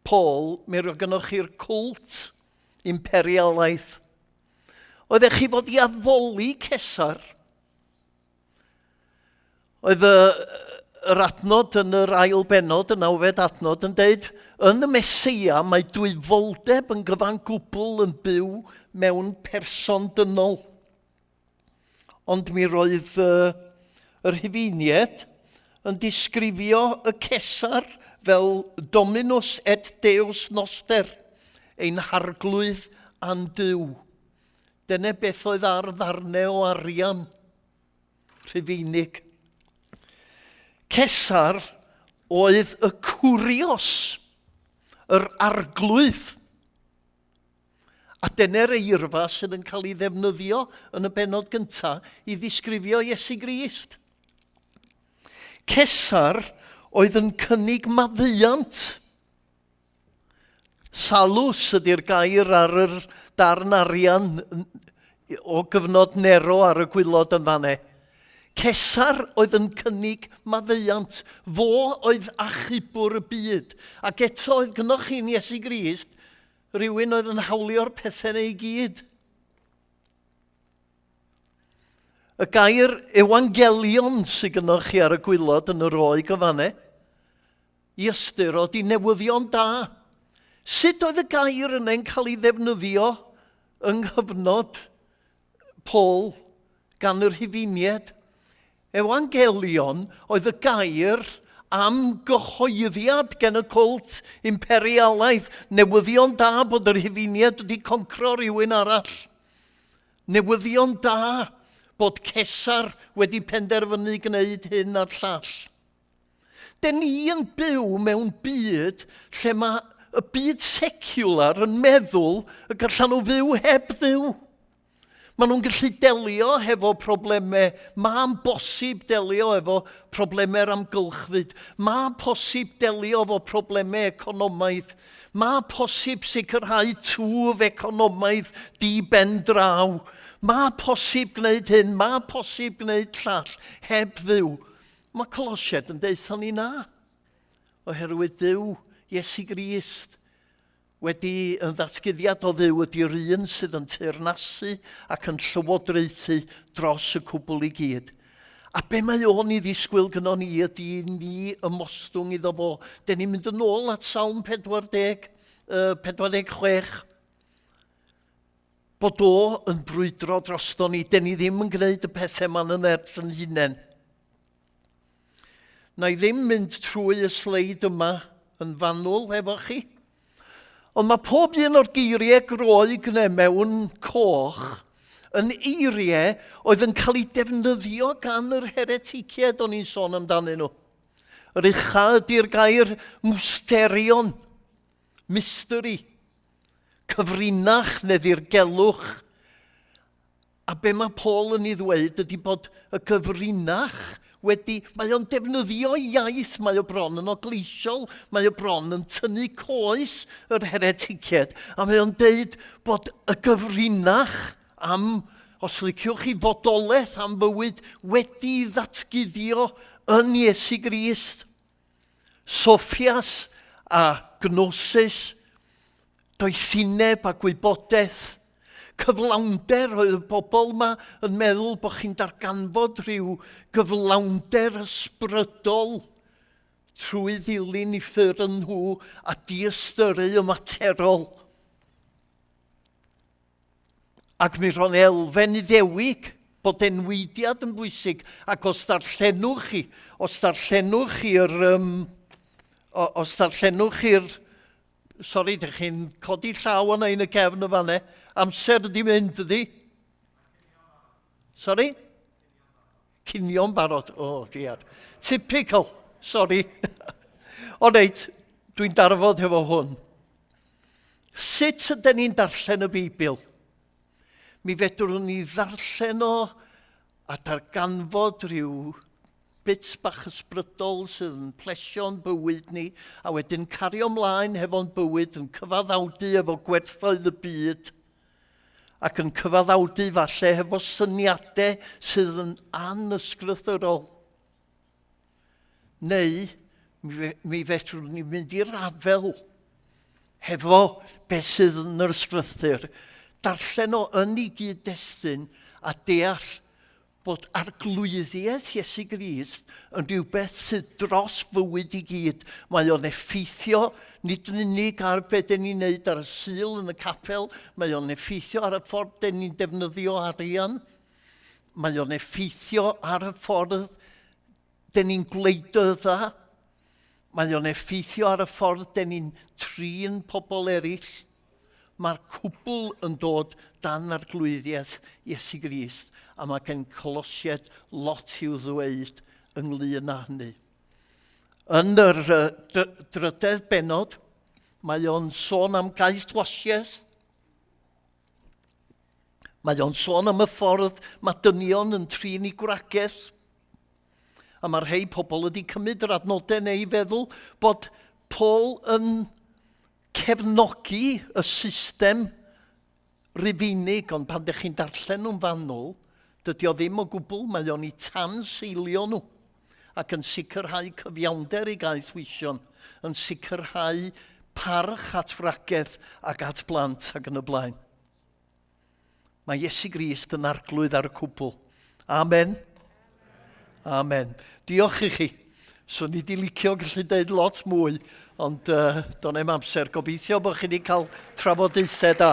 Paul, mi roedd gynnwch chi'r cwlt imperialaeth. Oeddech chi fod i addoli Cesar, Oedd y, yr adnod yn yr ail bennod, y nawfed adnod, yn deud, yn y Meseia mae dwyfoldeb yn gyfan gwbl yn byw mewn person dynol. Ond mi roedd y, yr Rhufeiniaid yn disgrifio y Cesar fel Dominus et Deus Noster, ein harglwydd a'n Duw. Dyna beth oedd ar ddarnau o arian Rhufeinig. Cesar oedd y cwrios, yr arglwydd. A dyna'r eirfa sydd yn cael ei ddefnyddio yn y bennod gyntaf i ddisgrifio Iesu Grist. Cesar oedd yn cynnig maddeuant. Salus ydy'r gair ar yr darn arian o gyfnod Nero ar y gwylod yn fanne. Cesar oedd yn cynnig maddeuant. Fo oedd achubwr y byd. Ac eto oedd gynnoch chi'n Iesu Grist rhywun oedd yn hawlio'r pethau neu i gyd. Y gair evangelion sydd gynnoch chi ar y gwylod yn y roeg yn fanne. I ystyr o 'di newyddion da. Sut oedd y gair yna'n cael ei ddefnyddio yng nghyfnod Paul gan y Rhufeiniaid? Evangelion oedd y gair am gyhoeddiad gen y cwlt imperialaidd, newyddion da bod y Rhufeiniaid wedi concro rhywun arall. Newyddion da bod Cesar wedi penderfynu gwneud hyn a'r llall. Den ni yn byw mewn byd lle mae y byd seciwlar yn meddwl y gallan nhw fyw heb Dduw. Maen nhw'n gallu delio hefo problemau. Mae'n bosib delio efo problemau'r amgylchfyd. Mae'n posib delio efo problemau economaidd. Mae posib sicrhau twf economaidd di ben draw. Mae posib gwneud hyn, mae posib gwneud llall heb Dduw. Mae Colosiaid yn deutha ni na, oherwydd Duw, Iesu Grist, wedi yn ddatguddiad o Dduw ydy'r un sydd yn teyrnasu ac yn llywodraethu dros y cwbl i gyd. A be mae o'n i ddisgwyl gyno ni ydy ni ymostwng iddo fo. Den ni'n mynd yn ôl at Salm 40, uh, 46. Bod o yn brwydro drosto ni. Den ni ddim yn gwneud y pethau ma'n yn erth yn hunain. Na i ddim mynd trwy y sleid yma yn fanwl efo chi. Ond mae pob un o'r geiriau Groeg neu mewn coch yn eiriau oedd yn cael eu defnyddio gan yr hereticiaid o'n i'n sôn amdanyn nhw. Yr ucha ydy'r gair mysterion, mystery. Cyfrinach neu ddirgelwch. A be mae Paul yn ei ddweud ydy bod y gyfrinach wedi... Mae o'n defnyddio iaith, mae o bron yn ogleisiol, mae o bron yn tynnu coes yr hereticiaid, a mae o'n deud bod y gyfrinach am, os liciwch chi, fodolaeth am fywyd wedi ddatguddio yn Iesu Grist. Sophias a gnosis, doethineb a gwybodaeth, cyflawnder oedd y bobl yma yn meddwl bod chi'n darganfod rhyw gyflawnder ysbrydol. trwy ddilyn i ffyrdd nhw a diystyru y materol. Ac mi ro'n elfen Iddewig bod enweidiad yn bwysig, ac os darllenwch chi, os darllenwch chi'r, um, os darllenwch chi'r, sori, dych chi'n codi llaw yna yn y cefn y fanne, amser ydi mynd, ydi? Sori? Cinio'n barod, o, oh, diar. Typical, sori. o reit, dwi'n darfod hefo hwn. Sut ydyn ni'n darllen y Beibl? Mi fedrwn ni ddarllen o a darganfod rhyw bits bach ysbrydol sydd yn plesio'n bywyd ni, a wedyn cario mlaen hefo'n bywyd yn cyfaddawdu efo gwerthoedd y byd, ac yn cyfaddawdu falle hefo syniadau sydd yn anysgrythurol. Neu mi fedrwn ni mynd i'r afel hefo beth sydd yn yr ysgrythur, darllen o yn ei gyd-destun a deall bod arglwyddiaeth Iesu Grist yn rhywbeth sydd dros fywyd i gyd. Mae o'n effeithio nid yn unig ar beth den ni'n neud ar y Sul yn y capel, mae o'n effeithio ar y ffordd den ni'n defnyddio arian, mae o'n effeithio ar y ffordd den ni'n gwleidydda, mae o'n effeithio ar y ffordd den ni'n trin pobl eraill. Mae'r cwbl yn dod dan arglwyddiaeth Iesu Grist, a mae gen Colosiaid lot i'w ddweud ynglyn â hynny. Yn yr drydedd bennod, mae o'n sôn am gaethwasiaeth. Mae o'n sôn am y ffordd mae dynion yn trin i gwragedd. A mae rhai pobl wedi cymryd yr adnodau neu i feddwl bod Paul yn cefnogi y system Rufeinig, ond pan dych chi'n darllen nhw'n fanwl, dydy o ddim o gwbl, mae o'n i tanseilio nhw ac yn sicrhau cyfiawnder i gaethweision, yn sicrhau parch at wragedd ac at blant ac yn y blaen. Mae Iesu Grist yn arglwydd ar y cwbl. Amen. Amen. Diolch i chi. Swn i wedi licio gallu deud lot mwy, ond uh, do'n i'm amser. Gobeithio bod chi wedi cael trafodaethau da.